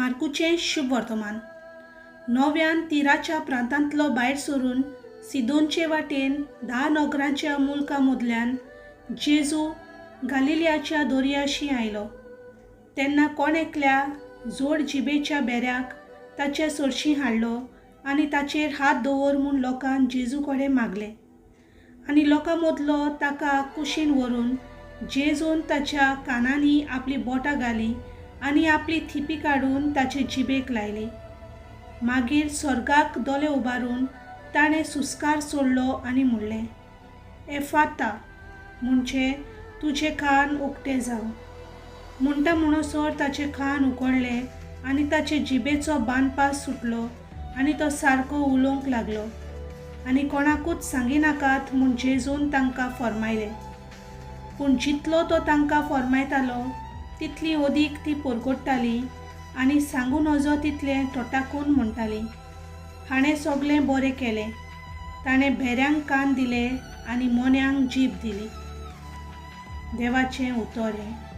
मार्कूचें शुभवर्तमान. नव्यान तिराच्या प्रांतांतलो भायर सरून सिदोनचे वाटेन धा नगरांच्या मुल्का मदल्यान जेजू गालिलियाच्या दर्याशी आयलो. तेन्ना कोण एकल्या जोड जिबेच्या बेऱ्याक ताचे सरशीं हाडलो आनी ताचेर हात दवर म्हूण लोकान जेजू कडेन मागलें. आनी लोकां मदलो ताका कुशीन व्हरून जेजून ताच्या कानांनी आपली बोटां घालीं आनी आपली थिपी काडून ताचे जिबेक लायली. मागीर स्वर्गाक दोले उबारून ताणें सुस्कार सोडलो आनी म्हणलें, एफाता, म्हणजे तुजे कान उक्ते जावं. म्हणटा म्हणसर ताचे कान उगडले आनी ताचे जिबेचो बांदपास सुटलो आनी तो सारको उलोवंक लागलो. आनी कोणाकूच सांगिनाकात म्हूण जेजून तांकां फर्मायलें. पूण जितलो तो तांकां फर्मायतालो तितली अदीक ती परगट्टाली आनी सांगूं नजो तितलें तटाकून म्हणटाली, हाणें सगलें बरें केलें, ताणें भेऱ्यांक कान दिले आनी मोन्यांक जीब दिली. देवाचें उतर हें.